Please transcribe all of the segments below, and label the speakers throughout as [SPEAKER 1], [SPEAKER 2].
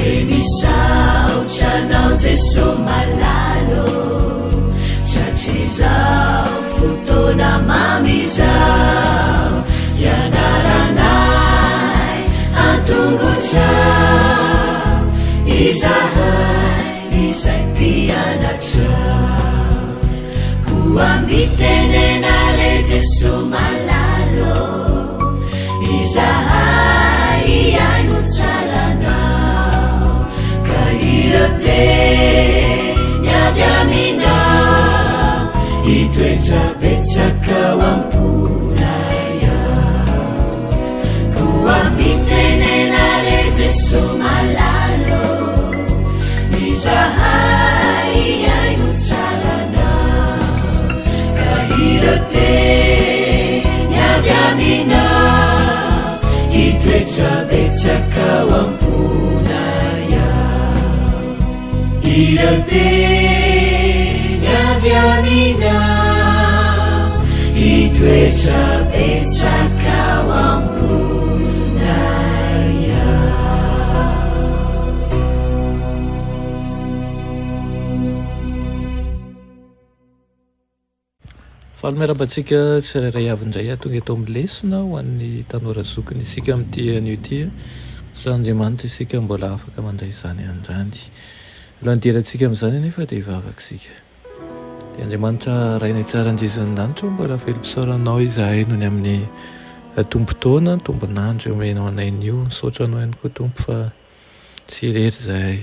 [SPEAKER 1] Dia misaotra anao Jeso malala ô, Tratrizao fotoana mamy izao, Hianaranay an-tongotrao, Izahay izay mpianatrao. Koa mitenena re Jeso malala ô, Izahay hihaino tsara anao, Ka ireo teny avy aminao, Hitoetra betsaka ao am-ponay ao. Koa mitenena re Jeso malala ô, Izahay hihaino tsara anao, Ka ireo teny avy aminao, Hitoetra betsaka ao am-ponay ao. Ireo teny avy aminao, Hitoetra betsaka ao am-ponay ao.
[SPEAKER 2] Faly miarahaba antsika tsirairay avy indray aho tonga eto amin'ny lesona ho an'ny tanora zokiny isika amin'ity anio ity. Misaotra an'Andriamanitra isika mbola afaka mandray izany androany. Alohan'ny hidirantsika amin'izany anefa dia hivavaka isika. Ry Andriamanitra Rainay tsara indrindra any an-danitra ô, mbola velom-pisaorana Anao izahay noho ny amin'ny tombon-taona, tombon'andro omenao anay anio. Misaotra Anao ihany koa Tompo fa tsy irery izahay.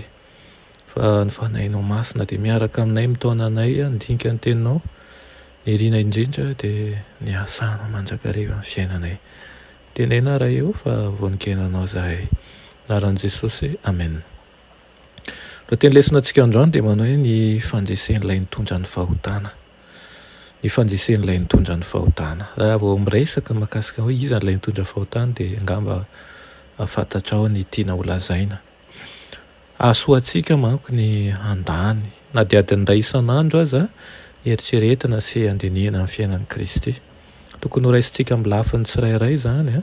[SPEAKER 2] Fa ny Fanahinao Masina dia miaraka aminay mitaona anay handinika ny Teninao. Ny irina indrindra dia ny hahasahanao mandrakariva ny fiainanay. Tenena Ray ô fa vonon-kiaina Anao izahay. Anaran'i Jesosy, Amen. Lohateny lesona antsika androany dia manao hoe ny fandresen'ilay nitondra ny fahotana. Ny fandresen'ilay nitondra ny fahotana. Raha vao miresaka mahakasika hoe iza ilay nitondra fahotana dia angamba fantatrao ny tiana holazaina. Hahasoa antsika manko ny handany, na dia adiny iray isan'andro aza, hieritreretina sy handinihina ny fiainan'i Kristy. Tokony horaisintsika amin'ny lafiny tsirairay izany,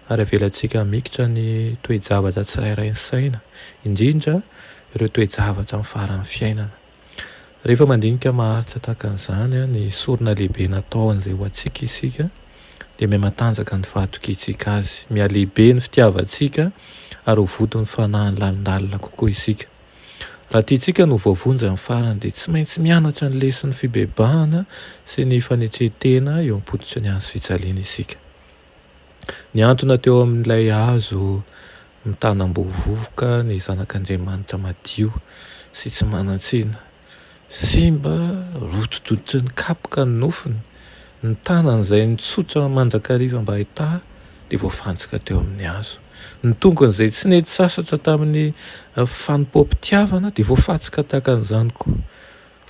[SPEAKER 2] ary avelantsika hamikitra ny toe-javatra tsirairay ny saina, indrindra ireo toe-javatra amin'ny faran'ny fiainana. Rehefa mandinika maharitra tahaka an'izany ny sorona lehibe nataony izay ho antsika isika, dia mihamatanjaka ny fahatokiantsika Azy, mihalehibe ny fitiavantsika ary ho vonton'ny fanahiny lalindalina kokoa isika. Raha tiantsika ny ho voavonjy amin'ny farany dia tsy maintsy mianatra ny leson'ny fibebahana sy ny fanetren-tena eo am-pototry ny hazo fijaliana isika. Nihantona teo amin'ilay hazo mitanam-bovoka ny Zanak'Andriamanitra madio sy tsy manan-tsiny. Simba rotidrototry ny kapoka ny nofony, ny tanany izay nitsotra mandrakariva mba hitaha dia voafantsika teo amin'ny hazo. Ny tongony izay tsy nety sasatra tamin'ny fanompoam-pitiavana dia voafantsika tahaka an'izany koa.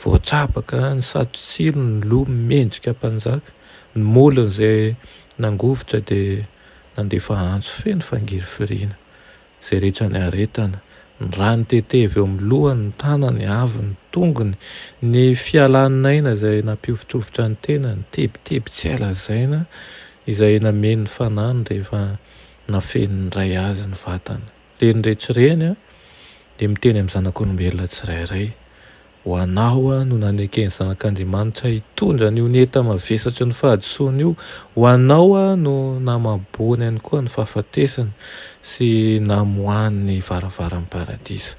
[SPEAKER 2] Voatrabaka ny satrotsilo ny loha mendrika mpanjaka, ny molony izay nangovitra dia nandefa antso feno fangirifiriana. Izay rehetra niaretana, ny rà nitete avy eo amin'ny lohany, ny tanany, avy ny tongony, ny fialan'aina izay nampihovitrovitra ny tenany, tebiteby tsy hay lazaina izay nameno ny fanahiny rehefa nafenin'ny Ray azy ny vatany. Ireny rehetra ireny dia miteny amin'ny zanak'olombelona tsirairay, Ho anao no naneken'ny Zanak'Andriamanitra hitondra an'io neta mavesatry ny fahadisoana io, ho anao no namaboany ihany koa ny fahafatesana sy namoahany ny varavaran'ny paradisa.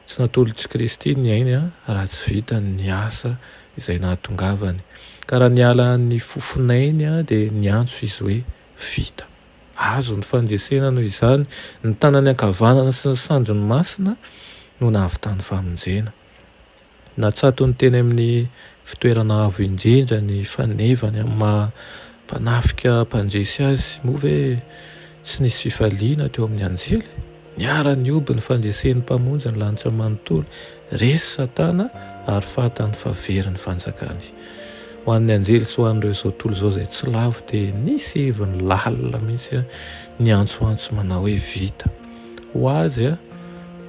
[SPEAKER 2] Tsy natolotr'i Kristy ny ainy raha tsy vitany ny asa izay nahatongavany. Ka raha niala ny fofon'ainy dia niantso Izy hoe, Vita. Azo ny fandresena noho izany, ny tanany ankavanana sy ny sandriny masina no nahavitany famonjena. Natsatony teny amin'ny fitoerana avo indrindra ny fanevany amin'ny maha mpanafika mpandresy azy. Moa ve tsy nisy fifaliana teo amin'ny anjely? Niara-nihoby ny fandresen'ny Mpamonjy ny lanitra manontolo. Resy Satana ary fantany fa very ny fanjakany. Ho an'ny anjely sy ho an'ireo izao tontolo izao izay tsy lavo dia nisy heviny lalina mihitsy niantsoantso manao hoe vita. Ho azy,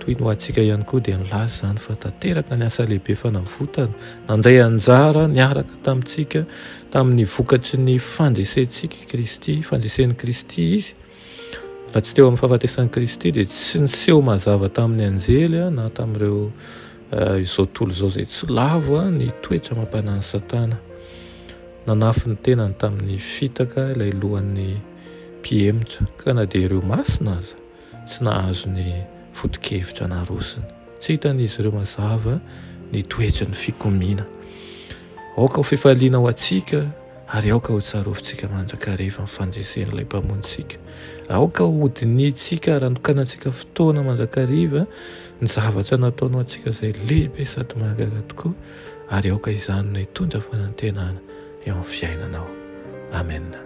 [SPEAKER 2] toy ny ho antsika ihany koa dia nilaza izany fa tanteraka ny asa lehibe fanavotana. Nandray anjara niaraka tamintsika tamin'ny vokatry ny fandresentsika i Kristy, fandresen'i Kristy izy. Raha tsy teo amin'ny fahafatesan'i Kristy dia tsy niseho mazava tamin'ny anjely na tamin'ireo izao tontolo izao izay tsy lavo ny toetra amam-panahin'i Satana. Nanafy ny tenany tamin'ny fitaka ilay lohan'ny mpihemotra, ka na dia ireo masina aza tsy nahazo ny foto-kevitra narosony. Tsy hitan'izy ireo mazava ny toetry ny fikomiana. Aoka ho fifaliana ho antsika ary aoka ho tsarovintsika mandrakariva ny fandresen'ilay Mpamonjintsika. Aoka hodinihintsika ary hanokanantsika fotoana mandrakariva ny zavatra nataony ho antsika izay lehibe sady mahagaga tokoa, ary aoka izany no hitondra fanantenana eo amin'ny fiainanao. Amena.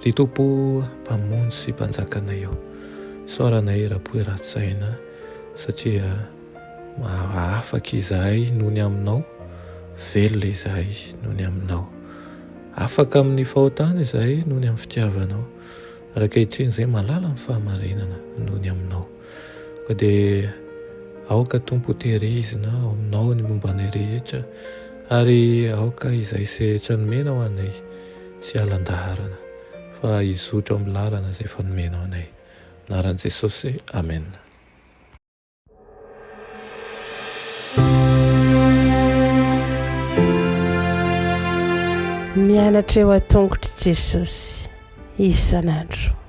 [SPEAKER 2] Ry Tompo Mpamonjy sy Mpanjakanay ô, isaoranay eram-po eran-tsaina satria afaka izahay noho ny Aminao, velona izahay noho ny Aminao. Afaka amin'ny fahotana izahay noho ny amin'ny fitiavanao, ary ankehitriny izahay mahalala ny fahamarinana noho ny Aminao. Koa dia aoka Tompo ho tehirizina ao Aminao ny momba anay rehetra, ary aoka izay rehetra nomenao anay tsy hiala an-daharana, fa hizotra ao amin'ny lalana izay efa nomenao anay. Anaran'i Jesosy, Amena.
[SPEAKER 3] Mianatra eo an-tongotr'i Jesosy isan'andro.